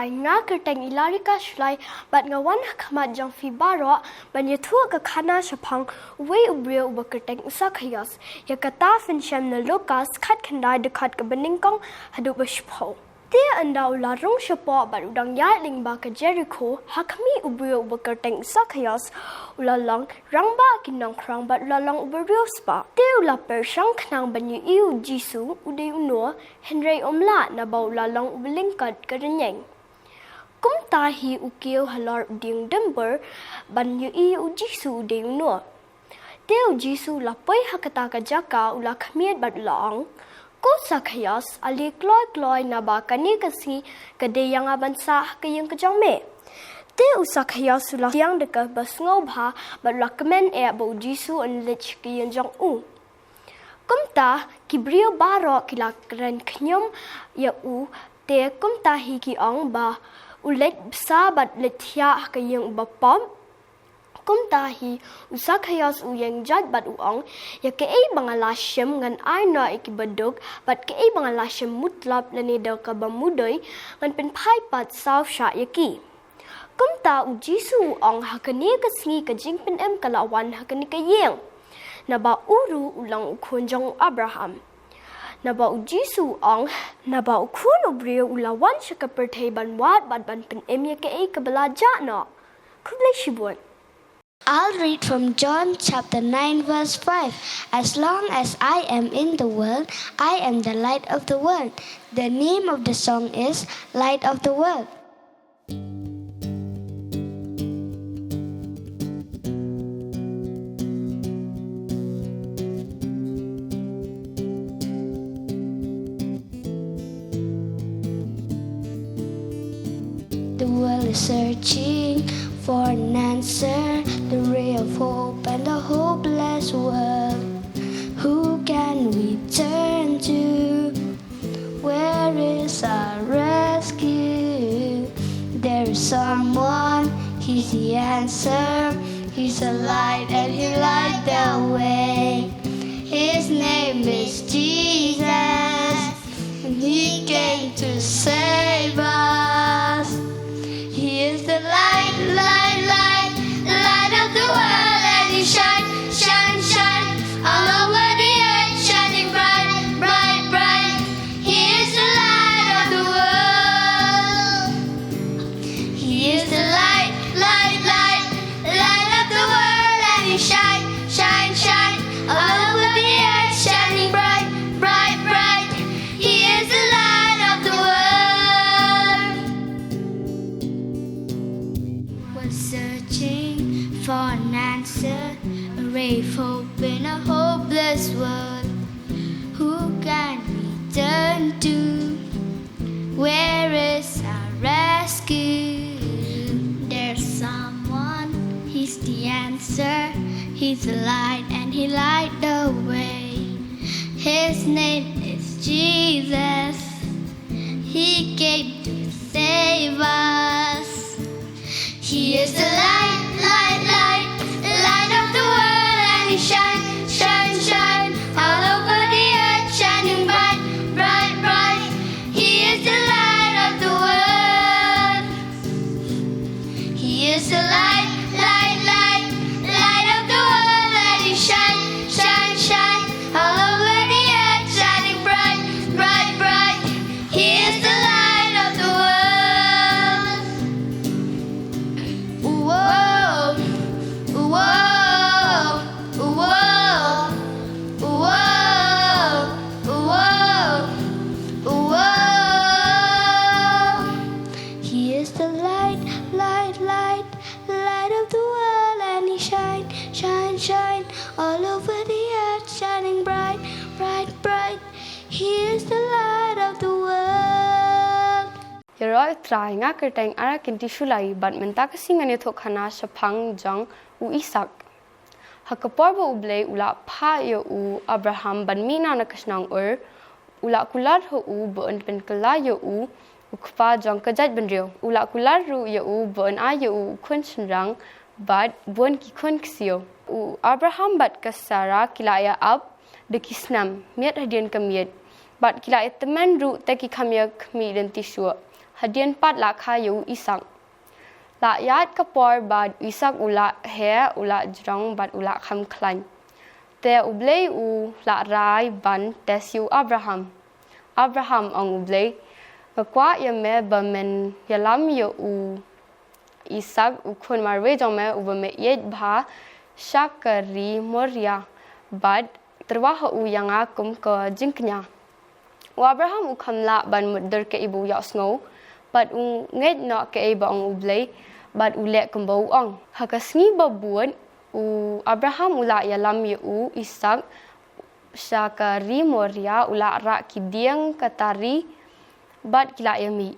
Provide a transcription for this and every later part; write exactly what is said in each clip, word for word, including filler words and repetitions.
Nga kyrteng i Larika Shullai, bad nga wan ha khmat jong phi baroh ban ïathuh ka khana shaphang uwei u briew uba kyrteng u Sakhaios. Ïa kata phin shem na Lukas khatkhyndai dkhot kaba nyngkong haduh ba shiphew. Te ynda u la rung shapoh bad u dang ïaid lyngba ka Jerikho, ha khmih u briew uba kyrteng u Sakhaios u la long rangbah ki nongkhrong bad u la long uba riewspah. Te u la pyrshang khnang ban ïohi ïa u Jisu u dei uno, hynrei um lah, naba u la long uba lyngkot ka rynïeng. Kumta hi u kiew halor u dieng dumbur ban ïohi ïa u Jisu u dei uno. Te u Jisu u la poi ha kata ka jaka, u la khmied bad u la ong, "Ko Sakhaios, ale kloi kloi, naba kane ka sngi ka dei ïa nga ban sah ha ka ïing ka jong me." Te u Sakhaios u la thiang da kaba sngewbha bad u la kmen eh ba u Jisu un leit sha ka ïing jong u. Kumta ki briew baroh ki la kren khñium ïa u, te kumta hi ki ong ba u leit bsa bad leit thiah ha ka ïing uba pop. Kumta hi u Sakhaios u ïeng jait bad u ong, "Ïa kaei ba nga la shim ngan ai noh ïa kiba duk, bad kaei ba nga la shim mutlop lane da kaba mudui ngan pynphai pat saw shah ïa ki." Kumta u Jisu u ong, "Ha kane ka sngi ka jingpynim ka la wan ha kane ka ïing, naba u ruh u long u khun jong u Abraham." Naba u Jisu u ong, "Naba u Khun u Briew u la wan sha ka pyrthei ban wad bad ban pynim ïa kaei kaba la jah noh." Khublei shibun. I'll read from John chapter nine verse five. "As long as I am in the world, I am the light of the world." The name of the song is Light of the World. The world is searching for an answer, the ray of hope and the hopeless world. Who can we turn to? Where is our rescue? There is someone, he's the answer. He's the light and he light the way. His name is Jesus, and he came to save us. He is the light, light, light, light of the world, and he shine, shine, shine all over the earth, shining bright, bright, bright. He is the light of the world. He is the light, light, light, light of the world, and he shine, shine, shine all over the earth, shining bright, bright, bright. He is the light of the world. We're searching for an answer, a ray of hope in a hopeless world. Who can we turn to? Where is our rescue? There's someone, he's the answer. He's the light and he light the way. His name is Jesus. He came to save us. He is the light, light, light, light of the world, and he shine, shine, shine all over the earth, shining bright, bright, bright. He is the light of the world. He is the light, light, light, light of the world, and he shine, shine, shine all over the earth, shining bright, bright, bright. He is the light of the world. Whoa, whoa, whoa, whoa, whoa. He is the light, light, light, light of the world, and he shine, shine, shine all over the earth, shining bright, bright, bright. He is the light of the world. Ïaroh ïa U Trai. Nga kyrteng Ara Kynti Shullai, bad mynta ka sngi ngan ïathuh khana shaphang jong u Isak. Ha ka por ba U Blei u la phah ïa u Abraham ban mih na ka shnong Ur, u la kular ha u ba un pynkylla ïa u, u kpa jong ka jaitbynriew. U la kular ruh ïa u ba un ai ïa u u khun shynrang bad bun ki khun ksiew. U Abraham bad ka Sara ki la ïa ap da ki snam, miet hadien ka miet, bad ki la ïa tymmen ruh da ki kham ïa khmih lynti shuh. Hadien pat la kha ïa u Isaak. La ïaid ka por bad u Isaak u la heh, u la jrong bad u la kham khlaiñ. Te U Blei u la rai ban test ïa u Abraham. Abraham, ong U Blei, nga kwah ïa me ba men ïalam ïa u Isaak u khun marwei jong me uba me ïeit bha sha ka ri Moria bad tyrwa ha u ïa nga kum ka jingkñia. U Abraham u kham lah ban mutdur kaei ba u ïohsngew bad u ngeit noh kaei ba ong U Blei bad u leh kumba u ong. Ha ka sngi ba bud u Abraham u la ïalam ïa u Isaak sha ka ri Moria, u la rah ki dieng ka tari bad ki la ïamih.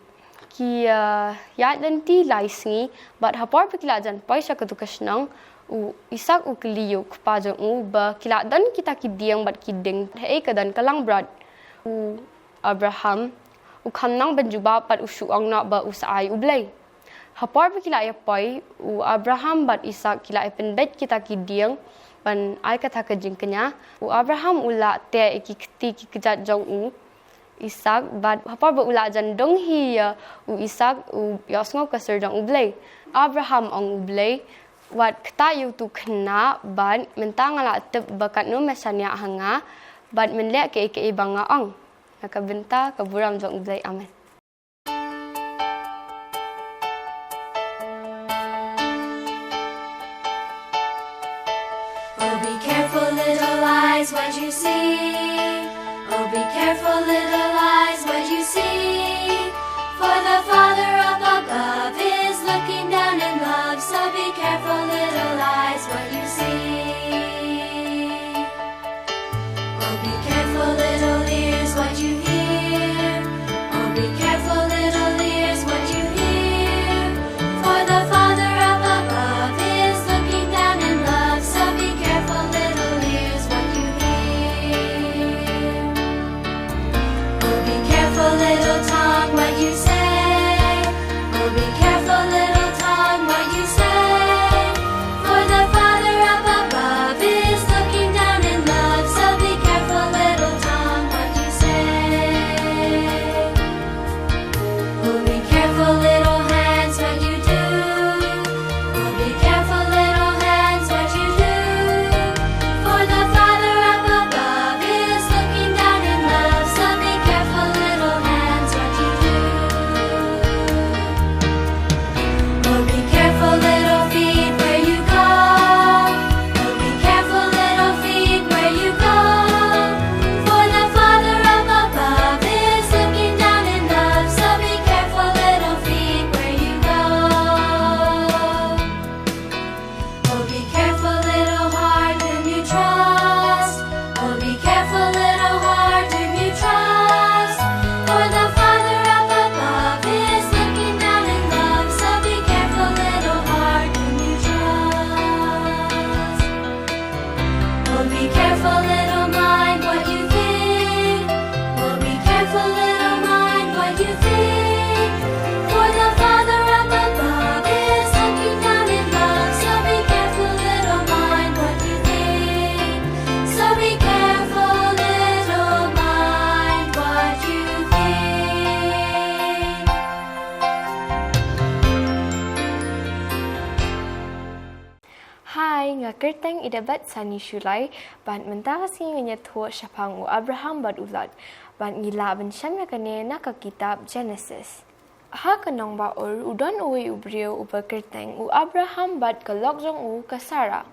Ki, uh, ïaid lynti lai sngi bad ha por ba ki la jan poi sha katu ka shnong, u Isaak u kylli ïa u kpa jong u ba ki la don kita ki dieng bad ki dieng, haei ka don ka langbrot. U Abraham u kham nang ban jubab bad u shu ong noh ba u sa ai U Blei. Ha por ba ki la ïa poi, u Abraham bad Isaak ki la ïa pynbeit kita ki dieng ban ai kata ka jingkñia. U Abraham u la teh ïa ki kti ki kjat jong u Isaak bad ha por ba u la jan dong hi ïa u Isaak u ïohsngew ka sur jong U Blei. Abraham, ong U Blei, wat kta ïa utu u khynnah bad mynta nga la tip ba katno me shaniah ha nga bad men leh kaei kaei ba nga ong. Na ka bynta ka burom jong U Blei. Amen. Oh, be careful, little eyes, what you see. Oh, be careful, little eyes, what you see. For the Father up above is looking down in love. So be careful, little eyes, what you see. Oh, be careful, little ears, what you hear. Oh, be careful, little ears, what you hear. For the Father up above is looking down in love. So be careful, little ears, what you hear. Oh, be careful, little tongue, what you say. Oh, be careful, little tongue, what you say. For the Father up above is looking down in love. So be careful, little tongue, what you say. Oh, be careful, little hands, what you do. Oh, be careful, little hands, what you do. For the Father up above is looking down in love. So be careful, little hands, what you do. Oh, be careful, little feet, where you go. Oh, be careful, little feet, where you go. For the Father up above is looking down in love. So be careful, little feet, where you go. Oh, be careful, little heart, whom you trust. Oh, be careful, little heart, whom you trust. For the Father up above is looking down in love. So be careful, little heart, whom you trust. Oh, be careful, little mind, what you think. Oh, be careful, little mind, what you think. For the Father up above is looking down in love. So be careful, little mind, what you think. So be careful, little mind, what you think. Hi, nga kyrteng Idabat Sani Shulai, bad mynta ka sngi ngan ïathuh shaphang u Abraham bad u Lot, bad ngi lah ban shem ïa kane na ka kitab Genesis. Ha ka nongbah Ur u don uwei u briew uba kyrteng u Abraham bad ka lok jong u ka Sara.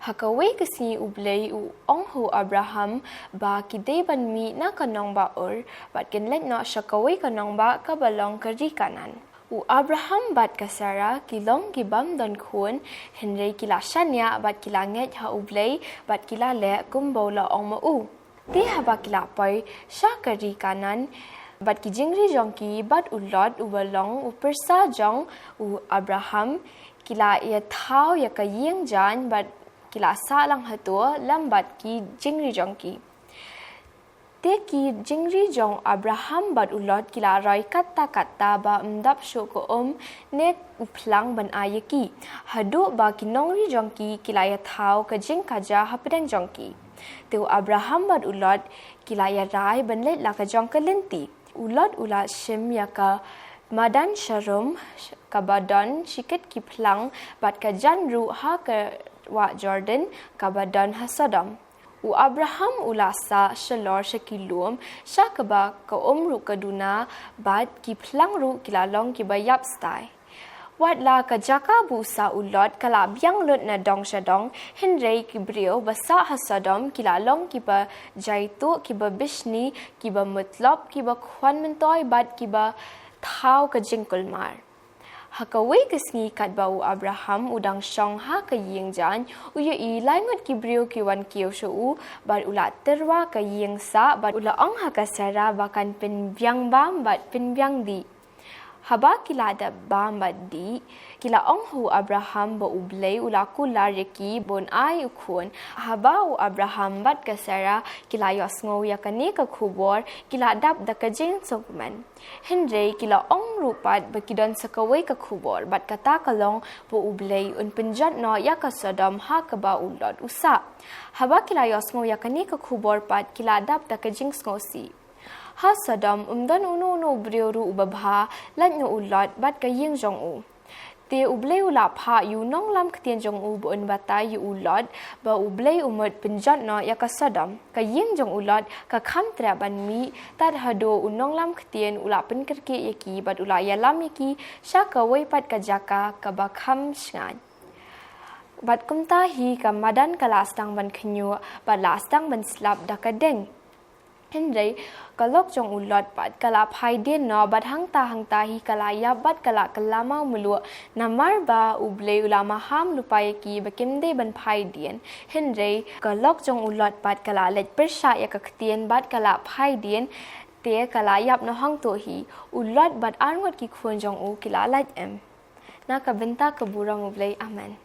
Ha kawei ka sngi U Blei u ong ha u Abraham ba ki dei ban mih na ka nongbah Ur bad kin leit noh sha kawei ka nongbah kaba long ka ri Kanaan. U Abraham bad ka Sara ki long ki bym don khun, hynrei ki la shaniah bad ki la ngeit ha U Blei bad ki la leh kumba u la ong ma u. Te haba ki la poi sha ka ri Kanaan bad ki jingri jong ki bad u Lot uba long u pyrsa jong u Abraham, ki la ïa thaw ïa ka ïing jaiñ bad ki la sah lang hato lem bad ki jingri jong ki. Te ki jingri jong Abraham bad u Lot ki la roi katta katta ba ym dap shuh ka um ne u phlang ban ai ïa ki, haduh ba ki nongri jong ki ki la ïa thaw ka jingkajia hapdeng jong ki. Te u Abraham bad u Lot ki la ïa rai ban leit la ka jong ka lynti. U Lot u la shim ïa ka Madan Sharum, kaba don shikit ki phlang bad ka jan ruh ha ka wah Jordan, kaba don ha Sodom. U Abraham u la sah shalor sha ki lum, sha kaba ka um ruh ka duna, bad ki phlang ruh ki la long kiba ïap stai. Wat la ka jaka ba u sah u Lot ka la biang lut na dong sha dong, hynrei ki briew ba sah ha Sodom ki la long kiba jaituh, kiba bishni, kiba mutlop, kiba khwan myntoi bad kiba thaw ka jingkulmar. Ha kawei ka sngi katba u Abraham u dang shong ha ka ïing jaiñ, u ïohi lai ngut ki briew ki wan kiew sha u, bad u la tyrwa ka ïing sah, bad u la ong ha ka Sarah ba kan pynbiang bam bad pynbiang dih. Haba ki la dep bam bad dih, ki la ong ha u Abraham ba U Blei u la kular ïa ki ba un ai u khun. Haba u Abraham bad ka Sarah ki la ïohsngew ïa kane ka khubor, ki la dap da ka jingsngewkmen. Hynrei ki la ong ruh pat ba ki don sa kawei ka khubor, bad kata ka long ba U Blei un pynjot noh ïa ka Sodom ha kaba u Lot u sah. Haba ki la ïohsngew ïa kane ka khubor pat ki la dap da ka jingsngewsih. Ha Sodom ym don uno uno u briew ruh uba bha, lait na u Lot bad ka ïing jong u. Te U Blei u la phah ïa u nonglam ktien jong u ba un batai ïa u Lot, ba U Blei u mut pynjot noh ïa ka Sodom. Ka ïing jong u Lot ka kham treh ban mih, tad haduh u nonglam ktien u la pynkyrkieh ïa ki bad u la ïalam ïa ki sha kawei pat ka jaka kaba kham shngaiñ. Bad kumta hi ka madan ka la sdang ban khñiuh, bad la sdang ban slap da ka ding. Hynrei ka lok jong u Lot pat ka la phai dien noh, bad hangta hangta hi ka la ïap bad ka la kylla mawmluh. Namar ba U Blei u la maham lypa ïa ki ba kim dei ban phai dien. Hynrei ka lok jong u Lot pat ka la leit pyrshah ïa ka ktien bad ka la phai dien. Te ka la ïap noh hangto hi. U Lot bad arngut ki khun jong u ki la lait im. Na ka bynta ka burom U Blei. Amen.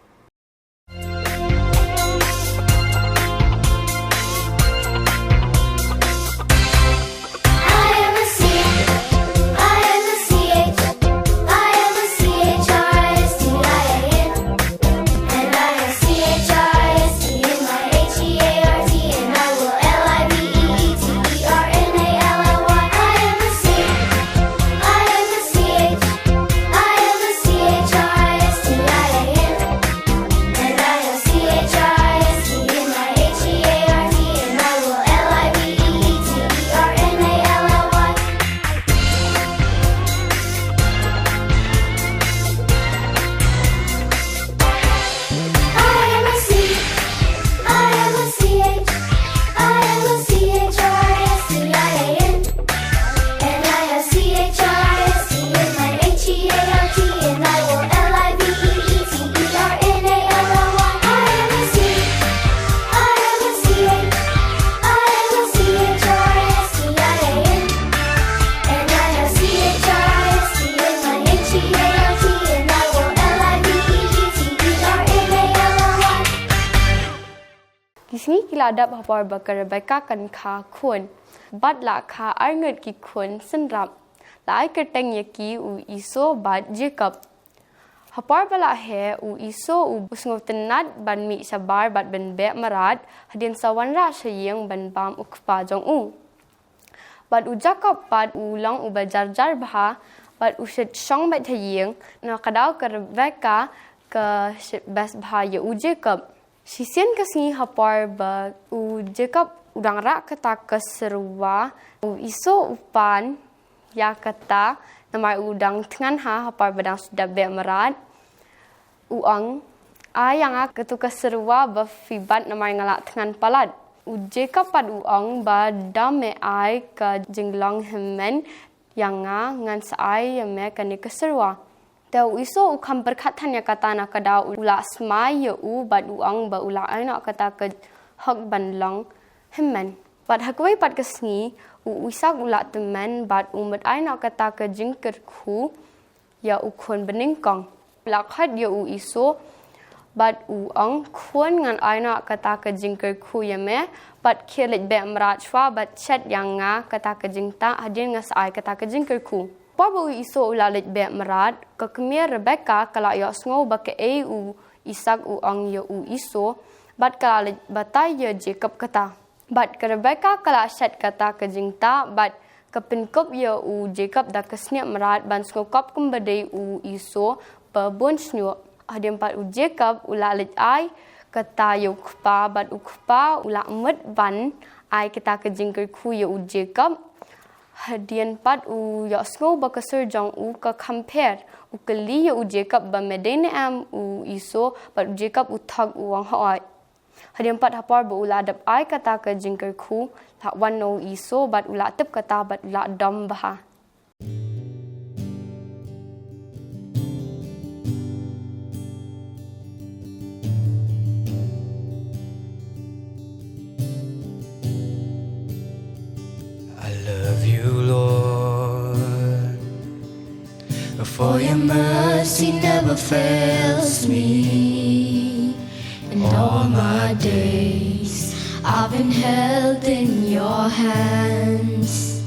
Ki sngi ki la dap ha por ba ka Rebekah kan kha khun. Bad la kha arngut ki khun synrap. La ai kyrteng ïa ki u Esau bad Jacob. Ha por ba la heh u Esau u sngewtynnad ban mih shabar bad ban beh mrad, hadien sa wanrah sha ïing ban bam u kpa jong u. Bad u Jacob pat u long uba jarjar bha, bad u shait shong beit ha ïing, na ka daw ka Rebekah ka shait best bha ïa u Jacob. Shisien ka sngi ha por ba u Jacob u dang rah kata ka syrwa, u Esau u pan ïa kata, namar u dang thngan ha, ha por ba dang shu dep beh mrad. U ong, ai ïa nga katu ka syrwa ba phi bat namar nga la thngan palat. U Jacob pat u ong ba da me ai ka jinglong hynmen ïa nga, ngan sa ai ïa me kane ka syrwa. Te u Esau u kham pyrkhat than ïa kata, na ka daw u la smai ïa u bad u ong ba u la ai noh kata ka hok ban long hynmen. Bad ha kawei pat ka sngi u Isaak u la tymmen bad u mut ai noh kata ka jingkyrkhu ïa u khun banyngkong. U la khot ïa u Esau bad u ong, khun, ngan ai noh kata ka jingkyrkhu ïa me, bad khie leit beh mrad shuwa bad shet ïa nga kata ka jingtah, hadien nga sa ai kata ka jingkyrkhu. Por ba u Esau u la leit beh mrad, ka kmie Rebekah ka la ïohsngew ba kaei u Isaak u ong ïa u Esau, bad ka la leit batai ïa Jacob kata. Bad ka Rebekah ka la shet kata ka jingtah, bad Ka pynkup ïa u Jacob da ka sniap mrad ban sngewkop kumba dei u Esau ba bun shñiuh. Hadien pat u Jacob u la leit ai kata ïa u kpa, bad u kpa u la mut ban ai kata ka jingkyrkhu ïa u Jacob. Hadien pat u ïohsngew ba ka sur jong u ka kham pher, u kylli ïa u Jacob ba me dei ne em u Esau, bad u Jacob u thok u ong hooid. Hadien pat ha por ba u la dep ai kata ka jingkyrkhu, la wan noh u Esau bad u la tip kata bad u la dom bha. I love you, Lord, for your mercy never fails me. And all my days I've been held in your hands.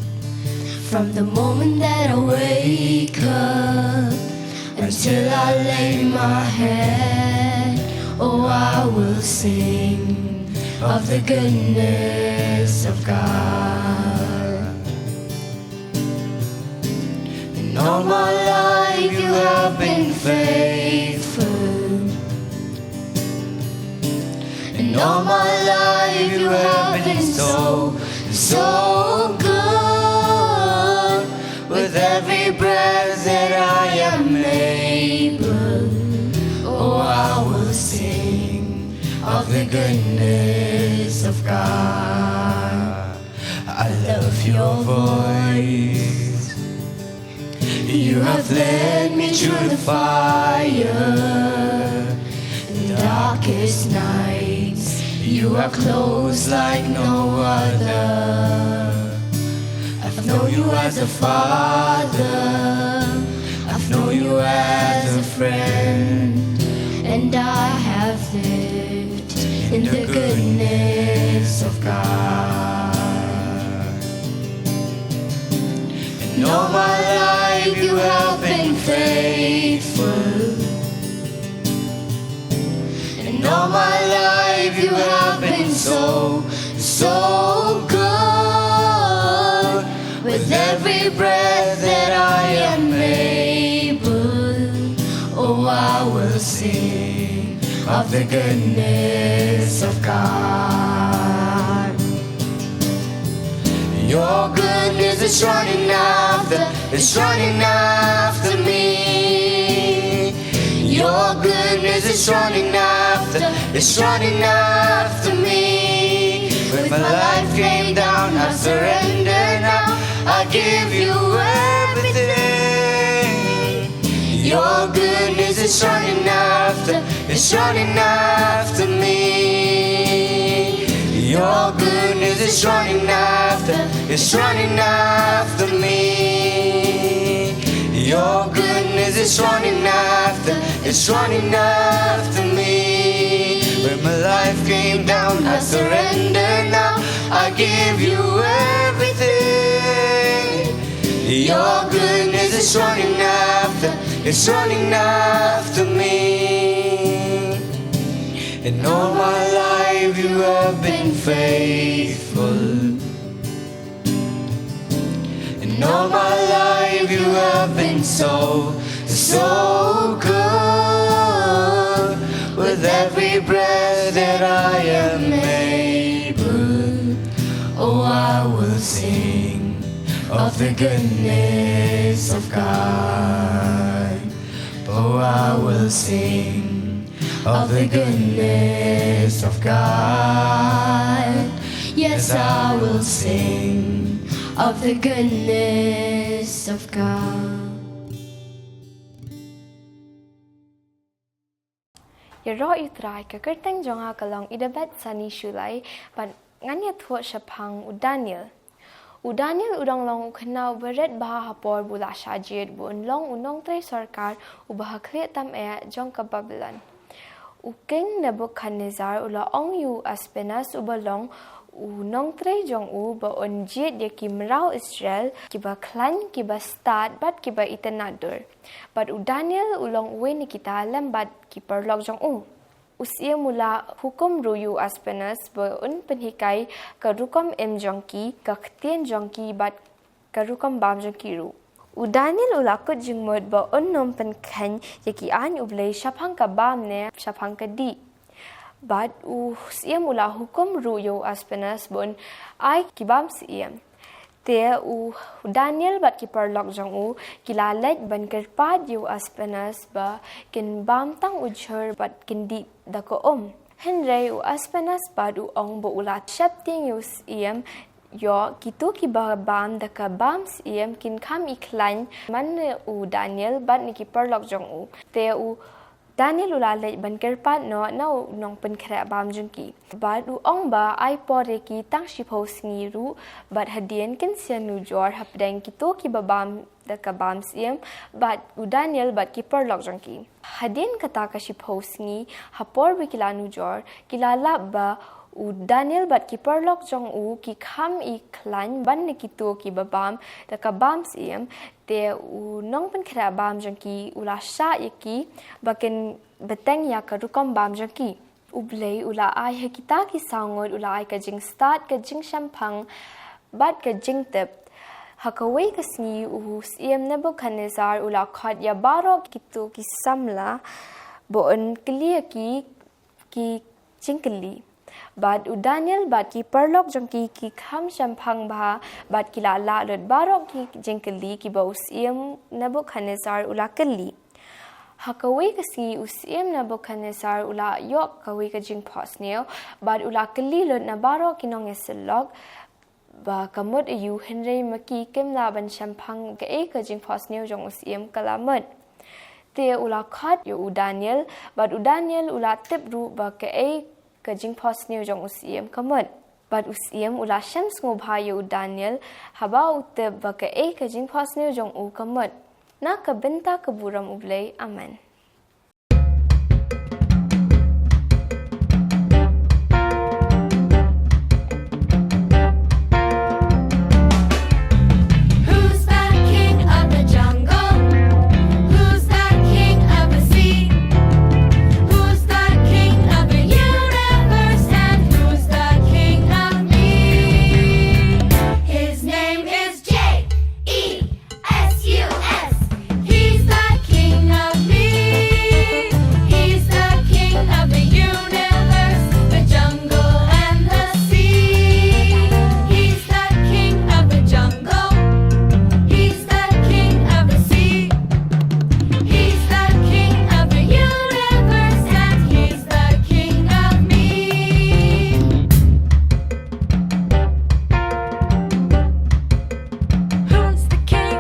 From the moment that I wake up until I lay my head, oh, I will sing of the goodness of God. And all my life you have been faithful. And all my life you have been so, so good. With every breath that I am able, oh, I will sing of the goodness of God. I love your voice. You have led me through the fire, darkest nights. You are close like no other. I've known you as a father. I've known you as a friend. And I have lived in the goodness of God. And all my life you have been faithful. And all my life you have been so, so good. With every breath that I am able, oh, I will sing of the goodness of God. Your goodness is running after, it's running after me. Your goodness is running after, it's running after me. With my life laid down, I surrender now. I give you everything. Your goodness is running after, it's running after me. Your goodness is running after, it's running after me. Your goodness is running after, it's running after me. When my life came down, I surrender now. I give you everything. Your goodness is running after, it's running after me. And all my life you have been faithful. And all my life you have been so, so good. With every breath that I am able, oh, I will sing of the goodness of God. Oh, I will sing of the goodness of God. Yes, I will sing of the goodness of God. Ïaroh ïa u Trai, ka kyrteng jong nga ka long Idabeth Sani Shullai, bad ngan ïathuh shaphang u Daniel. U Daniel u dang long u khynnah uba rit bha ha por ba u la shah jied ba un long u nongtrei sorkar uba ha khlieh tam eh jong ka Babilon. U King Nebuchadnezzar u la ong ïa u Aspenas uba long u nongtrei jong u ba un jied ïa ki mraw Israel kiba khlaiñ, kiba stad bad kiba itynnad dur. Bad u Daniel u long uwei na kita lem bad ki paralok jong u. U syiem u la hukum ruh ïa u Aspenas ba un pynhikai ka rukom im jong ki, ka ktien jong ki bad ka rukom bam jong ki ruh. U Daniel u la kut jingmut ba un ym pynkheiñ ïa ki aiñ U Blei shaphang ka bam ne shaphang ka dih. Bad u syiem u la hukum ruh ïa u Aspenas ba un ai ki bam syiem. Te u Daniel bad ki paralok jong u ki la leit ban kyrpad ïa u Aspenas ba kin bam tang u jhur bad kin dih da ka um. Hynrei u Aspenas pat u ong ba u la sheptieng ïa u syiem, ïoh kito kiba bam da ka bam syiem kin kham i khlaiñ man ne u Daniel bad ne ki paralok jong u. Te u Daniel u la leit ban kyrpad noh na u nongpynkhreh bam jong ki. Bad u ong ba ai por ïa ki tang shiphew sngi ruh, bad hadien kin sa ïanujor hapdeng kito kiba bam da ka bam syiem, bad u Daniel bad ki paralok jong ki. Hadien kata ka shiphew sngi, ha por ba ki la nujor, ki la lap ba u Daniel bad ki paralok jong u ki kham i khlaiñ ban ne kito kiba bam da ka bam syiem. Te u nongpynkhreh bam jong ki u la shah ïa ki ba kin bteng ïa ka rukom bam jong ki. U Blei u la ai ha kita ki saw ngut, u la ai ka jingstad, ka jingshemphang bad ka jingtip. Ha kawei ka sngi u syiem Nebuchadnezzar u la khot ïa baroh kito ki samla ba un kylli ïa ki ki jingkylli. Bad u Daniel bad ki paralok jong ki ki kham shemphang bha bad ki la lah lut baroh ki jingkylli kiba u syiem Nebuchadnezzar u la kylli. Ha kawei ka sngi u syiem Nebuchadnezzar u la ïoh kawei ka jingphohsniew bad u la kylli lut na baroh ki nongïasyllok ba ka mut aïu, hynrei ma ki kim lah ban shemphang kaei ka jingphohsniew jong u syiem ka la mut. Te u la khot ïa u Daniel, bad u Daniel u la tip ruh ba kaei ka jingphohsniew jong u syiem ka mut. Bad u syiem u la shem sngewbha ïa u Daniel haba u tip ba kaei ka jingphohsniew jong u ka mut. Na ka bynta ka burom U Blei. Amen. Who's the king of the jungle? Who's the king of the sea? Who's the king of the universe? And who's the king of me? His name is J E S U S. He's the king of me. He's the king of the universe, the jungle and the sea. He's the king of the jungle. He's the king of the sea. He's the king of the universe, and he's the king of me. Who's the king?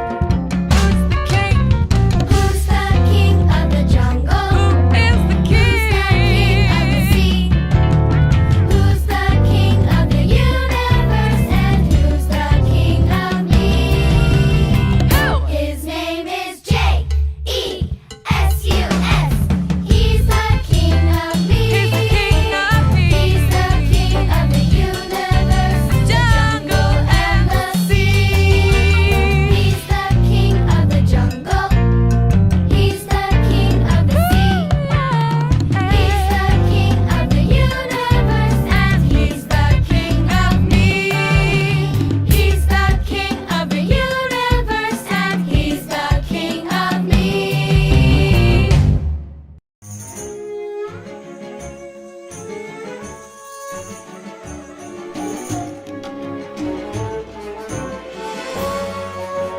Who's the king? Who's the king of the jungle? Who is the king? Who's the king of the sea? Who's the king of the universe? And who's the king of me? Who? His name is J E S U S. He's the king of me. He's the king of me. He's the king of the universe, the jungle and the sea. He's the king of the jungle. He's the king of the sea. He's the king of the universe, and he's the king of me. He's the king of the universe, and he's the king of me.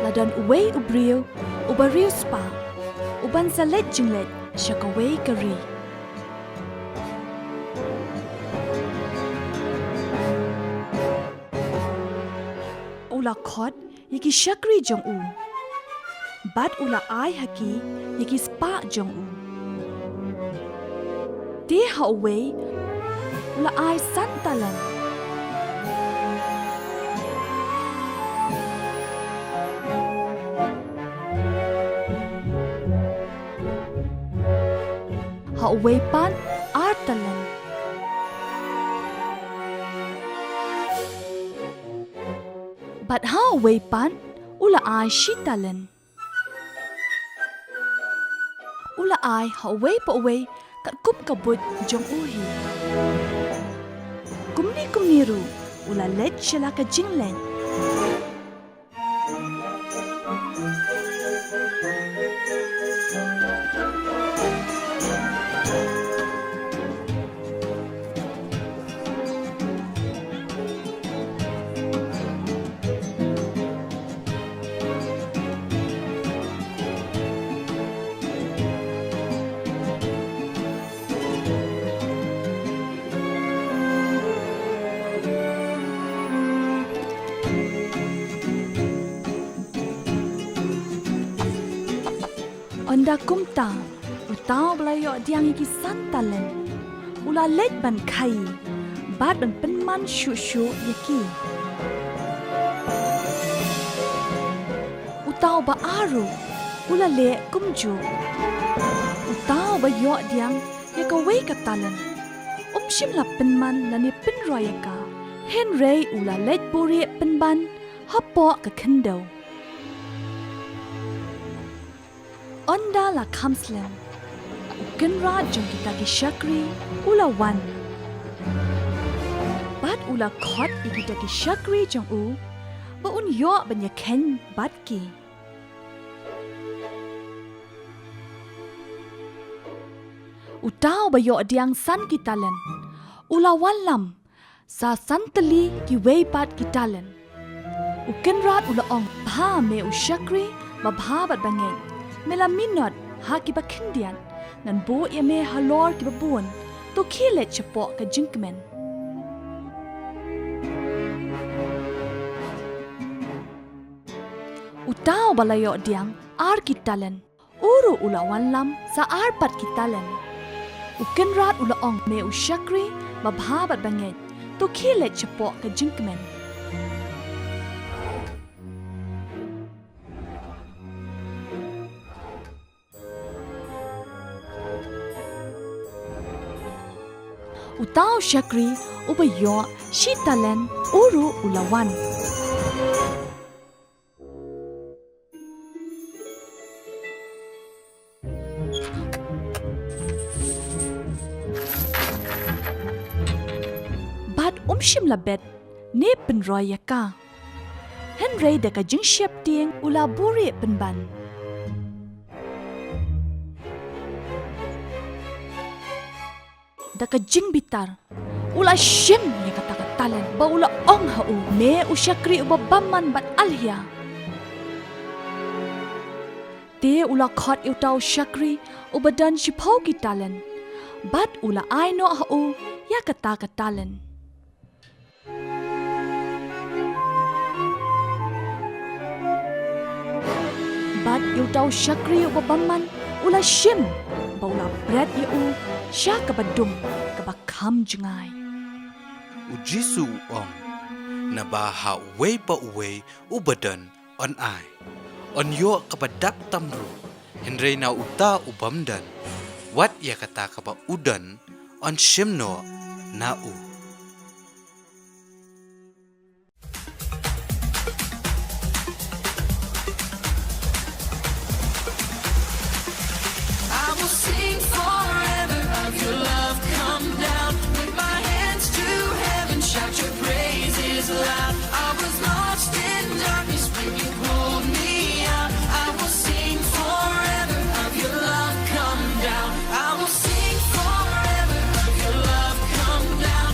La don uwei u briew uba riewspah, uban sa leit jingleit sha kawei ka ri. U la khot ïa ki shakri jong u, bad u la ai ha ki ïa ki spah jong u. Te ha uwei u la ai san talent, ha uwei pat ar talent, bad ha uwei pat u la ai shi talent. U la ai ha uwei pa uwei katkum ka buit jong u hi. Kumne kumne ruh u la leit sha la ka jingleit. Ynda kumta, uta uba la ïoh diang ïa ki san talent u la leit ban khaii bad ban pynman shuh shuh ïa ki. Uta uba ar ruh u la leh kumjuh. Uta uba ïoh diang ïa kawei ka talent um shym la pynman lane pynroi ïa ka, hynrei u la leit buhrieh pynban hapoh ka khyndew. Ynda la kham slem, u kynrad jong kita ki shakri u la wan bad u la khot ïa kita ki shakri jong u ba un ïoh ban ïakheiñ bad ki. Uta uba ïoh diang san ki talent u la wallam sa san tylli kiwei pat ki talent. U kynrad u la ong, "Bha me u shakri babha bad bangeit, me la minot ha kiba khyndiat, ngan buh ïa me halor kiba bun, to khie leit shapoh ka jingkmen." Uta uba la ïoh diang ar ki talent u ruh u la wallam sa ar pat ki talent. U kynrad u la ong, "Me u shakri babha bad bangeit, to khie leit shapoh ka jingkmen." Uta u shakri uba ïoh shi talent u ruh u la wan. Bad um shym la bet ne pynroi ïa ka. Hynrei da ka jingsheptieng u la buhrieh pynban. Da ka jingbitar u la shim ïa kata ka talent bad u la ong ha u, "Me u shakri uba bymman bad alhia." Te u la khot ïa uta u shakri uba don shiphew ki talent bad u la ai noh ha u ïa kata ka talent. Bad ïa uta u shakri uba bymman u la shim bad u la bret ïa u sha kaba dum kaba kham jngai. U Jisu u ong, "Naba ha uwei pa uwei uba don yn ai, yn ïoh kaba dap tam ruh, hynrei na uta u bym don, wat ïa kata kaba u don yn shim noh na u." I will sing forever of your love come down. With my hands to heaven, shout your praises loud. I was lost in darkness when you pulled me out. I will sing forever of your love come down. I will sing forever of your love come down.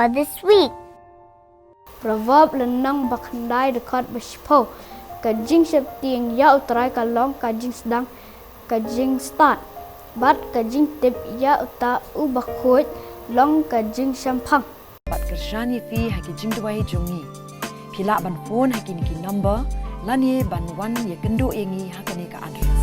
This week. Proverb lynnong ba khyndai dkhot ba shiphew. Ka jingsheptieng ïa U Trai ka long ka jingsdang ka jingstad, bad ka jingtip ïa uta u bakhuid long ka jingshemphang. Bad kyrshan ïa phi ha ki jingduwai jong ngi. Phi lah ban phone ha kine ki number lane ban wan ïakynduh ïa ngi ha kane ka address.